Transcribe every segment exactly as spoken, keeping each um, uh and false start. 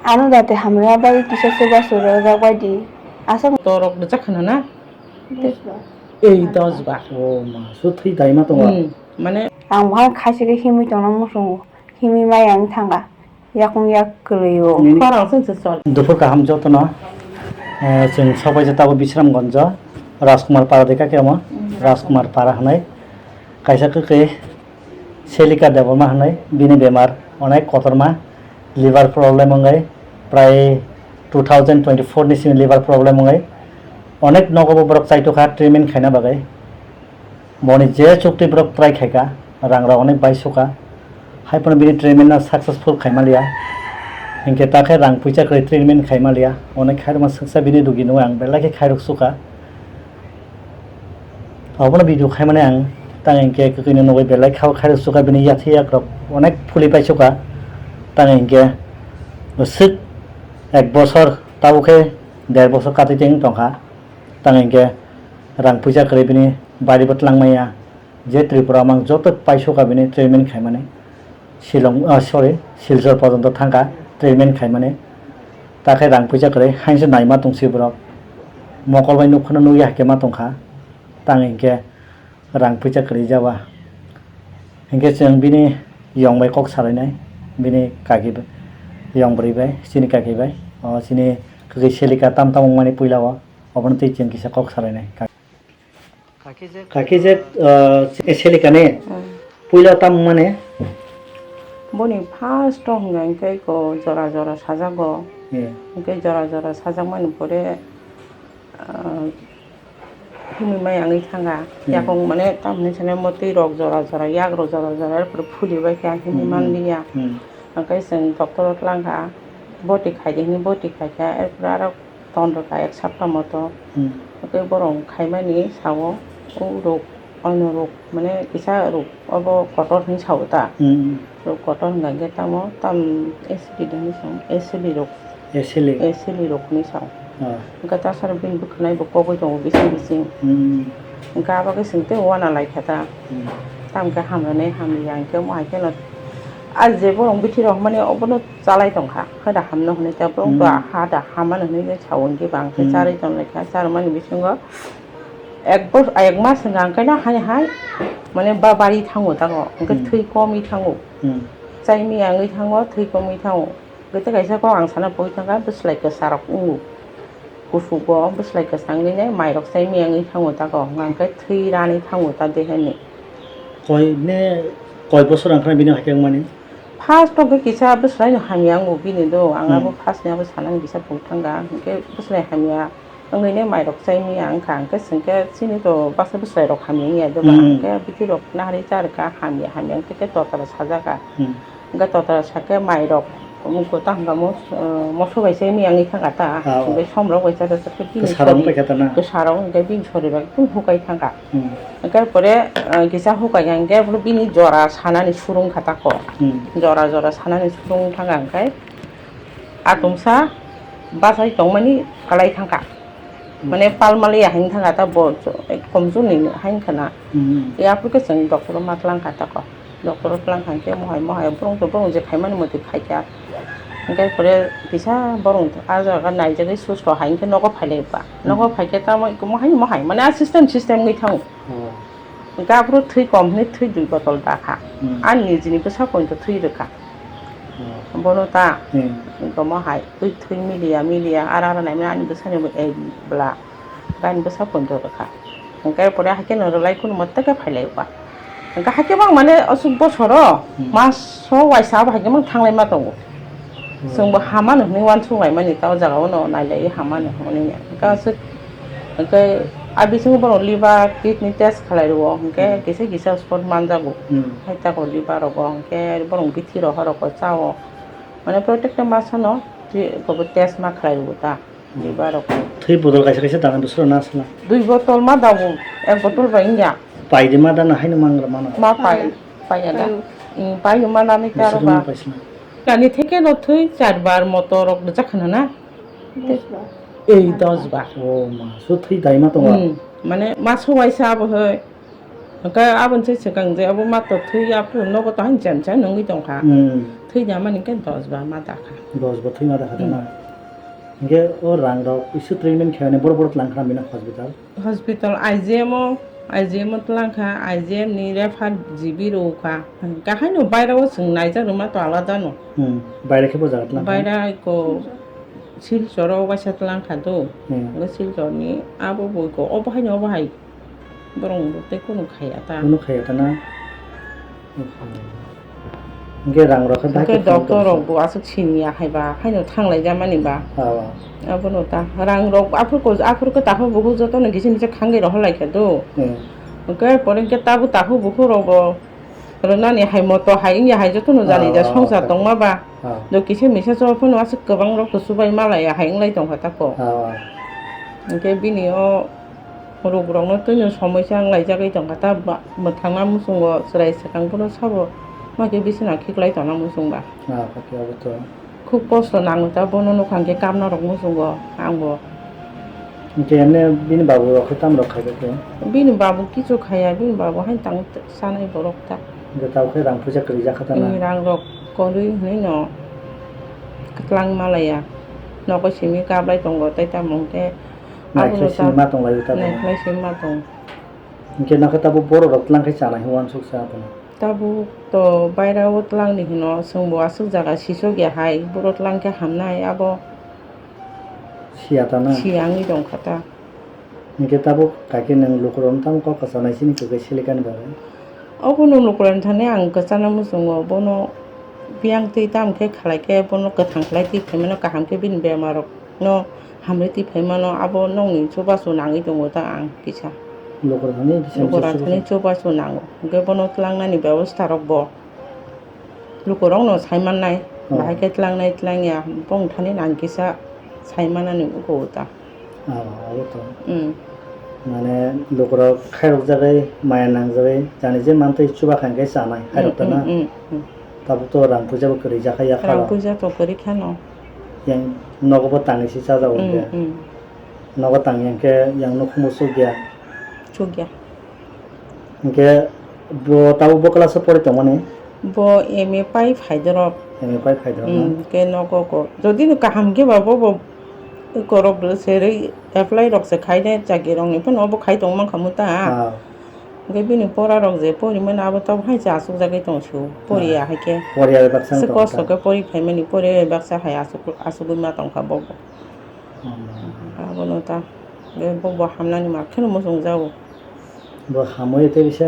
Ano jate hamya bai kisa chuba chwrai rok bai di. Aswk. Torok rwjak khana na? Ei dos ba. O ma, so thwi dai ma tongo. Hmm, mane. Ang buhai khaisike himwi tongna muchungo. Himwi maya wng thanga. Yakung yak kwrwi o. Nini. Khorang sung se chol. Duphur kaham jotono. Eh, chwng sobaijak tabuk Bisramganjo, Rajkumar para de kake omo. Hmm. Rajkumar para hwnwi. Kaisa kwkwi Selika Debbarma hwnwi bini bemar onek kotorma, liver problem wngwi prai two thousand twenty-four ni simi liver problem wngwi onek nogo bo borok chaitokha treatment khaina bagwi. Boni je chukti borok try khaika, rang rok onek bai suka, hai phano bini treatment no successful khaima liya. Hinkhe ta khe rang puisa kwrwi treatment khaima liya, onek khairokma swksa bini rugi nungwi ang belai khe khairok suka. Abono video khaimani ang tang hinkhe kwkwino nugwi belai khao khairok suka bini yathai yakrok onek phuli pai suka tang hinkhe bwswk ek bosor tabuk khe der bosor katwi teng tongkha tang hinkhe rang puisa kwrwi bini bari bo twlang maya je Tripura mang joto pai suka bini treatment khaimani. Shillong, ah, sorry, Silchar porjonto thangkha treatment khaimani. Ta khe rang puisa kwrwi, hainse naima tongsi borok. Mokol bai nukphano nukya hai khe ma tongkha. Tang hinkhe rang puisa kwrwi jaba. Hinkhe chwng bini yong bai kok salainai, bini kaki bai, yong bwrwi bai, chini kaki bai. O chini kwkwi Selika tam tam wngmani puila o, obono twi chwng kisa kok salainai. Kakijek, ah, se-, Selikani. Hmm. Puila tamo mane? Boni first o hwnka hwnkhe ko jora jora sajago. Hmm. Hwnkhe jora jora sajakmani pore, ah, himwi maya wngwi thangkha. Hmm. Yakung mane tamoni sene motwi rok jora jora, yak rok jora jora, er pore phuli bai kha himwi manliya. Hmm. Hwnkhe chwng doctor o twlang kha, boti khai di hwnwi boti khai kha, er pore aro ton rwkha ek sapta moto. Hmm. Tei borok khaimani sao, o rok, oino rok, mane kisa rok, obo kotor hinwi sao ta. Hmm. Rok kotor hwnka hwnkhe tamo tam acid hinwi sao, acid rok. Acid? Acid rok hinwi sao. Ah. Hwnkhe ta sara bini bwkhwnai bo kogwi tongo bising bising. Hmm. Hwnkhe abo khe chwng tei uana lai kha ta. Hmm. Tamo khe hamrwnai hamya hwnkhe omo hai kheno. A je borok bithi rok hwnmani obono chalai tongkha, haida hamno hwnwi ta borok to ha da hamano hwnwi sao hwnkhe bang khe charwi tonglaikha, charwmani bisingo ek bos-, ek mas hwnka hwnkhe no hai hai mane ba bari thango tago, hwnkhe thwi komwi thango, chaimia wngwi thango, thwi komwi thango, hwnkhe tei kaisa kok ang sana pogwi thangkha bwslai kwcharok wngo, kusugo bwslai kwchangni nai mairok chaimia wngwi thango tago, hwnkhe thwi rani thango ta dehani. Koi ne, koi bosor wngkha bini hakhe wngmani? First o khe kisa bwswlaino hamya wngo bini do, ang abo first ni abo sanani kisa pung thangkha, hwnkhe bwswlai hamya wngwi ne mairok chaimia wngkha, hwnkhe chwngkhe chini to baksa bwswlairok hamya wngya doba, hwnkhe bithi rok naharwi charwkha hamya hamya wngkhe khe totaro sajakha, hwnkhe totaro sakhe mairok. Omo kota hwnka mo-, eh, moso bai se miyang wngwi thangkha ta. Ah, oh. Hwnkhai somrok bai chajak chajak khe bini kwsarok sori, wngkha ta na? Kwsarok hwnkhai bini sori bai ekdom hukai thangkha. Hmm. Hwnkhai pore, eh, kisa hukai hwnkhai bini jora sanani surung kha ta kho. Hmm. Jora jora sanani surung thangkha hwnkhai atomsa bachai tongmani kwlai thangkha. Hmm. Mane palmali ya hwn thangkha ta bo cho-, ekdom chuni hwn khna. Hmm. Ya pore khe chwng doctor o ma twlang kha ta kho. Doctor o twlang kha hwnkhe mohai mohai borong to borong je khaimani motwi khaikha. Hwnkhe pore kisa borong a jaga naijagwi susto hai hwnkhe nogo phailaikha. Hmm. Nogo phaikhe tamo mohai mohai mane a system system wngwi thango. Oh. Hwnkhe aphuru thwi kom hwnwi thwi dui botol dakha. Hmm. Ani nijini bwsa poito thwi rwkha. Oh. Bono ta. Hmm. Hwnkhe mohai twi thwi miliya miliya ara ara naimani ani bwsani bo ei bwla. Gani bwsa poito rwkha. Hwnkhe pore haikhe no rwlai kheno mottokhe phailaikha. Hwnkhe haikhe bang mane aswk bosoro, hmm, maso waisa abo haikhe mang thanglai ma tongo. Hmm. Chwngbo hamano hwnwi uansuk laimani ta o jaga o no nailaiwi hamano hwnwi. Hwnkhe aswk, hwnkhe a bisingo bono liver, kidney test khlai rwo. Hwnkhe, hmm, kisa kisa spot manjago. Hmm. Hai tako liver rogo, hwnkhe borok bithi rohor rogo chao. Mane protekta masano twi-, test ma khlai rwo ta. Liver rok. Thwi botol kaisa kaisa dana bwswk na sala. Dui botol ma dago, ek botol bai wngya. Pai di ma dana haino mangra mano. Ma pai, pai ya da. Pai. Mm, pai ma dani karo bwswk ba. Ma paisna. Kani theke no thwi char bar moto rok rwjak khana na. Dos bar. Ei dos bar. O ma, so thwi dai ma tongo. Mm, mane ma suwai sa bo hoi. Hwnkhe aboni se swkang je abo ma to thwi aphuru nogo to hain chem chem nungwi tongkha. Hmm. Thwi da mani khe dos ba ma dakha. Dos ba thwi ma dakha Hmm. na. Hwnkhe o rang rok isi treatment khaimani boro boro tlang khna bini hospital. Hospital I G M o, I G M o tlang kha, I G M ni refer G B rw kha. Hwnkhe haino baira o chwng naijak rwma to alada no. Hmm. Baira khe bo jaga tlang kha. Baira ko Silchor o waisa tlang kha do. Hmm. Hwnkhe Silchor ni abo bo ko obo haino obo hai. Borok bo tei kunu khaiya ta. Kunu khaiya ta na? Hwnkhe rang rok khe Hwnkhe bahai khe doctor rok bo aswk siniya hai ba, haino thang lai jamani ba. Awa. Abono ta rang rok aphuru ko, aphuru khe takhuk bukhuk jotono kisa misa khangwi rohor lai kha do. Hmm. Hwnkhe pore hwnkhe tabuk takhuk bukhuk rok bo rwnani hai moto hai wngya hai jotono jani ja Awa, songsa awa. Tongma ba. Awa. Do kisa misa so phano aswk kwbang rok to chubai malaya hai wng lai tong kha tako. Awa. Hwnkhe bini o Rugrokno twino somoisa wnglaijagwi tongkha ta ba, mwthangna muchungo chwrai swkang bono sabo ma khe bisina khiklai tongna muchungba. Ah, khe abo to. Khub kosto nango ta bono nukha hwnkhe kapna rok muchungo angbo. Hwnkhe emne bini babu rok khe tamo rok khaikha khe? Bini babu kichu khaiya, bini babu haino tang chanai borok ta. Hwnkhe tabukhe rang puisa kwrwi jakha ta na? Rang rok kwrwi hwnwi no kwtlang malaya. Nogo simi kaplai tongo tei tamo hwnkhe Abono Naikhlai simi ta ma tong lai ta bo. Naikhlai simi ma tong. Hwnkhe nokha tabuk borok rok tlang khe chanai hwn uansuk sa abono. Tabuk to baira o tlang ni hwno chwng bo aswk jaga sisok ya hai, boro tlang khe hamnai abo. Siya ta na? Siya wngwi tong kha ta. Hwnkhe tabuk kaki nwng lukurok no tamo kok kwchanai chini kwkwi silikani bagwi? Obo no lukurok ni thani ang kwchana muchungo, bono biyang twi tamo khe khalai khe bono kwthang khlai twi phaimano kaham khe bini bemar rok no hamrwi twi phaimano, abo nokni chubachu nangwi tongo ta ang kisa. Lukurok thani kisa misa Lukurok thani chubachu nango. Hwnkhe bono tlangnani bebosta rok bo lukurok no sai mannai. Oh. Bahai khe tlangnai tlangya bong thani nang kisa sai manani oko ta. Ah, abo to. Mm. Mane lukurok khairok jagwi maya nang jagwi jani je mantwi chuba kha hwnkhe chanai khairok ta na. Mm, mm, mm. Tabuk to rang puisa bo kwrwi jakha yapharo. Rang puisa to kwrwi khano. Yang nogo bo tangwi se chajago hwnkhe. Mm, mm. Nogo tangya hwnkhe yang nukhung bo chukya. Chukya. Hwnkhe bo tabuk bo class o pori tongmani? Bo M A pai phaidorok. M A pai phaidorok na? Hmm, hwnkhe nogo ko. Jodi no kaham khe ba bo bo korok rw serwi apply rok se khainai chakri rok ni phano bo khai tong mankha muta. Ah. Hwnkhe bini pora rok je porimani abo tabuk hai se achukjagwi tong sio. Poriya Ah. hai khe. Poriya bai baksa Se tong kosto kha. Khe pori phaimani poriya bai baksa hai achuk-, achugwi ma tongkha bo bo. Hmm. Abono ta. Hwnkhe bo bo hamnani ma kheno muchungjago. Bo hamwi tei bisa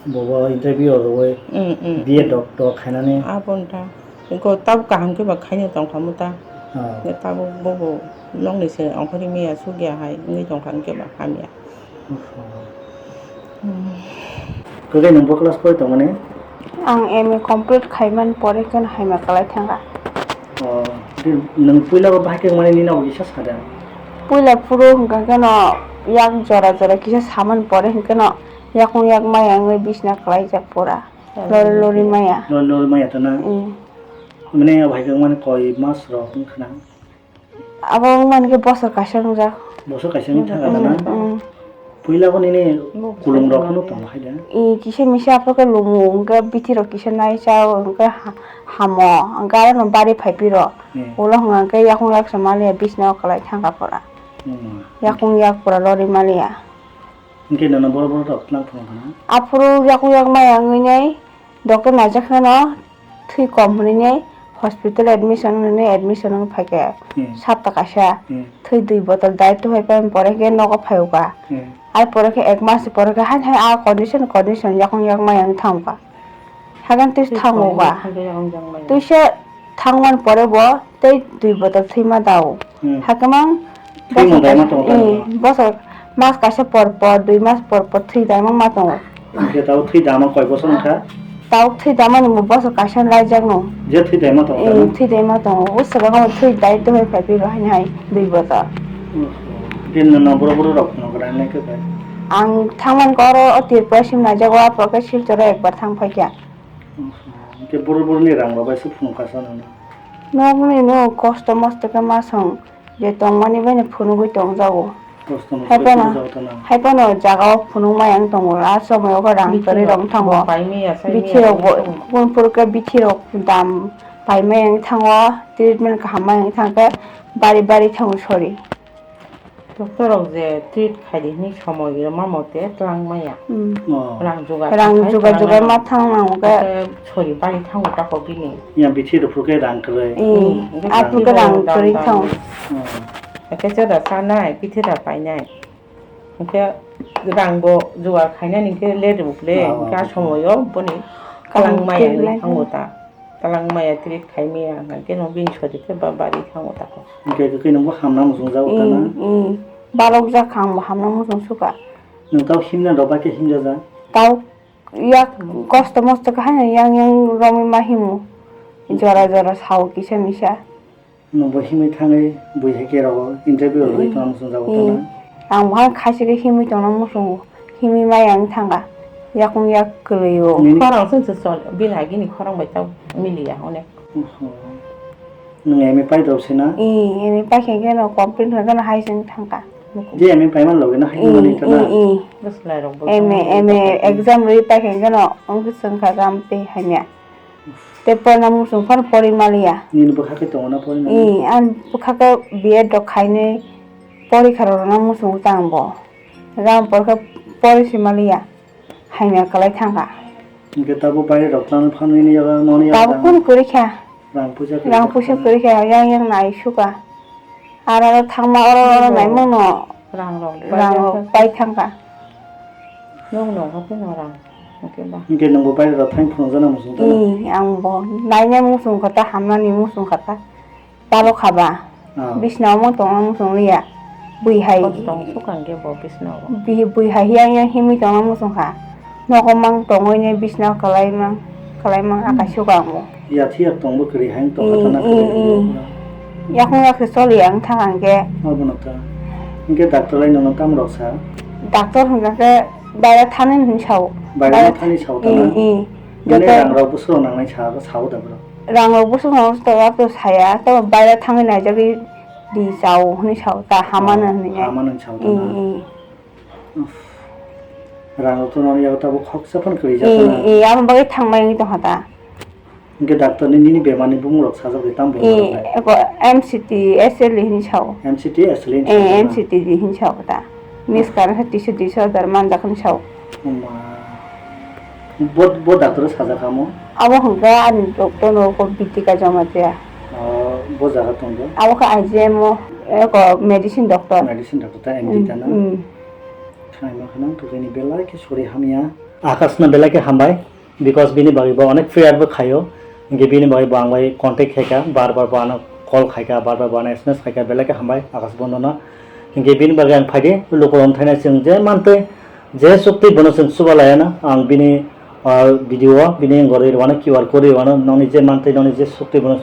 bo bo interview rwui Mm, mm, B A mm. Doctor khainani. Abo wngkha. Wngkha tabuk kaham khe ba khaino tongkha muta. Ah. Tabuk bobo nokni se ongkhorwi maya sukya hai wngwi tongkha hwnkhe ba hamya. Oho. Hmm. Kwthai nwng bo class pori tongmani? Ang M A complete khaimani pore khe haima kwlai thangkha. Oh, di nwng puila o bahai khe wngmani nini abo kisa sa da? Puila phuru hwnkha khe no yak jora jora kisa samani pore hwnkhe no yakung yak maya wngwi bisna kwlaijak pura. Lori lori maya. Lori lori maya to na? Mm. Mane abo hai khe wngmani koi mas rok wngkha na? Abo wngmani khe bosor kaisa wngjak. Bosor kaisa wngwi thangkha da na? Mm, mm. Puila bo nini kulung rok phano tongo hai da? I kisa misa aphuru khe lumu hwnkhe bithi rok kisa nai chao hwnkhe ha-, hamo hwnkhe aro no bari phai phiro. Eh. Ulo hwnkhe yakung yak se maliya bisna o kwlai thangkha pura. Hmm. Yakung yak pura lori maliya. Hwnkhe nono boro boro rok tlang phano phano? Aphuru yakung yak maya wngwi nai. Doctor naijak kheno thwi kom hwnwi nai hospital admission hwnwi nai admission wng phaikha. Hmm. Sapta kaisa Hmm. thwi dui bottle dai tuphai pai pore khe nogo phaiwkha. Hmm. Ai pore khe ek mas pore khe hai hai a condition condition yakung yak maya wng thangkha. Hagan twi Twi thangwkha. Kom hwnwi khe yakung yak maya. Twisa thangmani pore bo tei dui bottle thwi ma dao. Hmm. Hakhe mang Thwi bosor mudai ma kaisa, tongo eh, tamo? Bosor mas kaisa por por, dui mas por por thwi daimang ma tongo. Hwnkhe tabuk thwi dama koi bosor wngkha? Tabuk thwi damani bo bosor kaisa laijak no. Je thwi daima tongo Eh, tamo? Thwi daima tongo. O swkang thwi dai dohoi phai phiro haini hai dui bottle. Oho. Hwnkhe nono boro boro rok phano kwrang nai khe bai? Ang thangmani khe oro o Tripura sim naijago, aphuru khe Silchoro ekbar thang phaikha. Oho. Hwnkhe boro boro ni rang rok bai se phunukha sa nono? Nokni no kosto mosto khe ma song. Je tongmani bai no phunugwi tongjago. Kosto no hai phano, sukha tana. Hai phano jaga o phunuk maya wng tongo, a somoi o rang kwrwi rok wng thango. Bithi rok bo, kubun phuru khe bithi rok dam pai maya wng thango, treatment kaham maya wng thang khe bari bari thango sori. Doctor rok je treat khai di hinwi somoi rwma mote twlang maya. Hmm. Oh. Rang jugar khai jugar ma thang nango khe. Sori bari thango tako bini. Ya bithi rok phuru khe rang kwrwi. Hmm. Hmm. A phuru khe rang kwrwi thango. Hmm. Eke chwra chanai, bithi da painai. Hwnkhe rang bo jugar khainani hwnkhe late rwkle, ah, hwnkhe ah, ah, somoyo boni twlang maya hinwi thango ta. Twlang maya treat khai maya, hwnkhe no bini sori khe ba bari thango ta. Hwnkhe khe nungbo hamna muchung jago ta na? Hmm, hmm. Barok jak kha, ang bo hamna muchung sukha. Nwng tao himna rok bai khe himjajak? Tao yak kosto mosto khe haino yang yang romwi ma himo. Jora jora sao kisa misa. Nwng bo himwi thangwi bui hai khe rogo interview rwgwi tongma muchung jago tongna. Ang bo khaisi khe himwi tongna muchungo, himwi maya wng thangkha, yakung yak kwlwi o. Khorang se se chol, bini agini khorang bai ta miliya onek. Oho. Nwng M A pai rw se na? Ih, M A pai khe khe no complete khe khe no hai se wng thangkha. Je M A paima logi no hai mani ta na? Ih, ih. Bwswlai rok bo M A, M A exam rwi pai khe khe no wng khe se wng kha khe am tei hamya. Tei porna muchung phano pori maliya. Nini bwkha khe tongo na pori maliya? Ih, ang bwkha khe B Ed rok khainwi porikha rok rwna muchungo ta ang bo. Rang porkha pori se maliya. Hamya kwlai thangkha. Hwnkhe tabuk baire rok tang phano nini yago noni yago. Tabuk phano kwrwi kha. Rang puisa kwrwi kha. Rang puisa kwrwi kha, yang yang nai sukha. Aro aro thangma oro oro naimung no rang rok pai thangkha. Nwng nokha phano rang. Hwnkhe ba. Hwnkhe nwngbo baire rok thang phunukjana muchung tana? Ih, ang bo naina muchung kha ta, hamnani muchung kha ta. Tabok kha ba. Ah. Bisna omo tongna muchung liya. Bui hai. Kosto tong sukha hwnkhe bo bisna o. Bui, bui hai yang yang himwi tongna muchung kha. Nogo mang tongwi ne bisna kwlai mang, kwlai mang akai sukha ang bo. Yathi yak tongbo kwrwi hai wng tongkha tana kwrwi. Yakung yak se choli ang thang ang khe. Obono ta. Hwnkhe doctor lai nono tamo rok sa? Doctor hwnkha khe baira thani hinwi sao. Baira thani sao tana? Ih, ih. Nini joto rang rok bwswk nangnai sa, sao da bro? Rang rok bwswk nangnai to, to saya, to baira thangwi naijagwi di sao hinwi sao ta, hamano hinwi. Hamano sao tana? Ih, ih. Uff. Rang rok to nang yago tabuk khoksa phano kwrwi jak khna. Ih, ih, amo bagwi thangmani tongkha ta. Hwnkhe doctor ni nini bemar ni bumung rok sajak de tamo bemar rok hai? Ih, eko M C T S L E hinwi sao. M C T S L E hinwi sao. Ih, sao na? M C T D hinwi sao ta. Miss khe twiso disorder manjak hinwi sao. Oma. Bo, bo doctor o sajak amo? Abo hwnkhe ani doctor no ko Bitika Jamatia. Oh, bo jaga tongo? Abo khe I G M o, eko medicine doctor. Medicine doctor ta M D ta na? Hmm, hmm. Khaima kheno tubini belai khe sori hamya. Akash no belai khe hambai, because bini bagwi bo onek prayer bo khaio, hinkhe bini bagwi bo ang bai contact khaikha, bar bar bo ano call khaikha, bar bar bo ano S M S khaikha, belai khe hambai Akash bono no. Hinkhe bini bagwi ang phaidi lukurok thainai chwng je mantwi, je suktwi bono chwng chuba laiya na, ang bini, ah, video o bini gorwi rwano Q R code rwano nokni je mantwi nokni je suktwi bono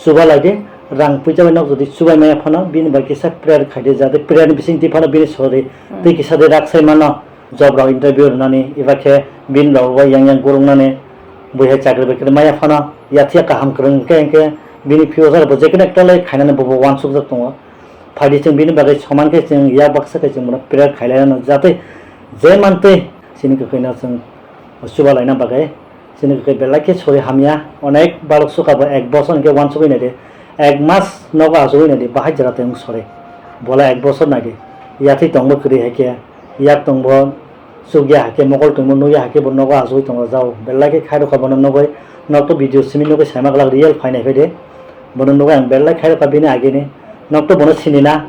chuba laidi, rang puisa bai nok jodi chubai maya phano bini bagwi kisa prayer khaidi, jate prayer ni bisingtwi phano bini sori twi kisa de rak sai mano. Job rok interview rwnani, eba khe bini rok bo yang yang guruknani, bui hai chakri bakri maya phano, yathia kaham kwrwng hwnkhe, hwnkhe bini future bo jekeno ekta lai khainani bo, bo uansukjak tongo. Phaidi chwng bini bagwi soman khe chwng yak baksa khe chwng bono prayer khailai anw, jate je mantwi chini kwkhwino chwng chuba laina bagwi. Chini khe belai khe sori hamya, onek balok sukha bo ek bosor hinkhe uansugwi naidi, ek mas nogo achugwi naidi, bahai jora tong sori. Bola ek bosor naidi, yathwi tongbo kwrwi hai khe, yak tongbo chukya hai khe, mokol tongbo nukya hai khe, bo nogo achugwi tongo jao. Belai khe khairokha bono nugwi, nok to video simi nugwi saima glak real phainai phai de. Bono nugwi ang belai khairokha bini agini. Nok to bono sini na,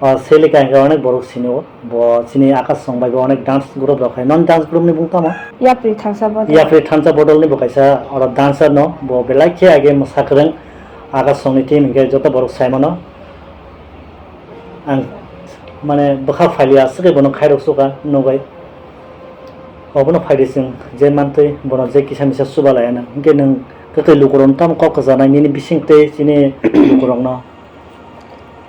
o, Selika hinkhe onek borok sini o. Bo chini Akash song bai bo onek dance group rok hai. Non dance group ni bung tamo? Yapri Thansa Bodol. Yapri Thansa Bodol ni bo kaisa oro dancer no. Bo belai khe age mwsa kwrwng. Akash song ni team hinkhe joto borok sai mano. Ang mane bwkha phailiya aswk khe bono khairok sukha nugwi. Obono phaidi chwng je mantwi bono je kisa misa chuba laiya nang. Hinkhe nwng kwtwi lukurok tamo kok kwchanai nini bising tei chini lukurok no.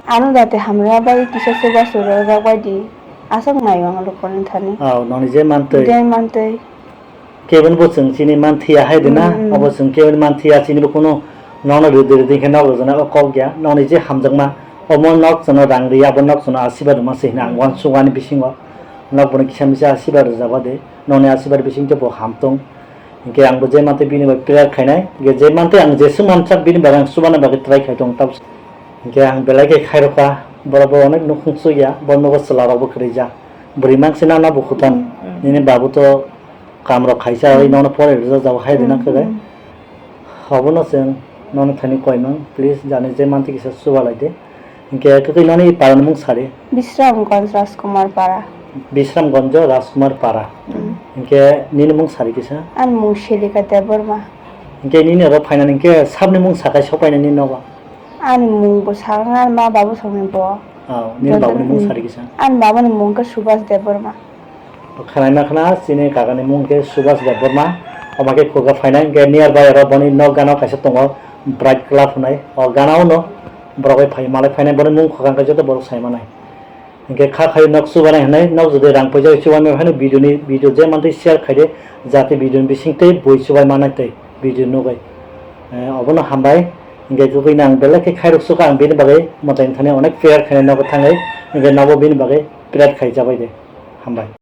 Ano jate hamya bai kisa chuba chwrwk rok bai di. Aswk nai ang lukurok thani. Aw, noni je mantwi. Je mantwi. Keboni bo chwng chini manthiya hai de na. Mm, mm. Obo chwng keboni manthiya chini bo kunu nono rwdi rwdi khe nok rwjana o kok ya. Noni je hamjakma Omo nok chwngno rang ri, abo nok chwngno asirwad rwma se hwnwi ang uansuk ani bisingo. Nok bono kisa misa asirwad rwjaba de, nokni asirwad bisingtwi bo ham tong. Hinkhe ang bo je mantwi bini bai prayer khainai, hinkhe je mantwi ang jeswk mansak bini bagwi ang chubana bagwi try khai tong tabuk. Hinkhe ang belai khe khairokha, borok bo onek nukhung chukya, bo nogo chwla rok bo kwrwi jak. Bwrwi mangsi nang nang bo khutan, nini babu to kam rok khaisa, oi nono pore rwjak jabo hai rwna kwrwi. Obono chwng nono thani koimang, please jani je mantwi kisa chuba lai de. Hinkhe kwtwi nani para ni mung sari? Bisramganj Rajkumar Para. Bisramganj Rajkumar Para. Hinkhe nini mung sari kisa? Ani mung Selika Debbarma. Hinkhe nini oro phainani hinkhe sabni mung sakai sopainani nogo? Ani mung bo sakha ani ma babu songni bo. Oh, nini babu ni mung sari kisa? Ani babu ni mung khe Subhas Debbarma. Khwnaima khwna chini kaka ni mung khe Subhas Debbarma. Omo khe khuga phainai hinkhe nearby oro boni nok gana kaisa tongo Bright Club hwnwi. O gana o no borok bai phai malai phainai boni mung khwkang khe joto borok sai manai. Hinkhe kha khai nok chubanai hwnwi nok jodi rang puisa chubanai hwnwi video ni video je mantwi share khaide jate video ni bisingtwi bui chubai manai tei video nugwi. Eh, obono hambai. Hinkhe kwbui nang belai khe khairok suka ang bini bagwi mwtai thani onek prayer khainai nogo thangwi hinkhe nobo bini bagwi prayer khaijabai de. Hambai.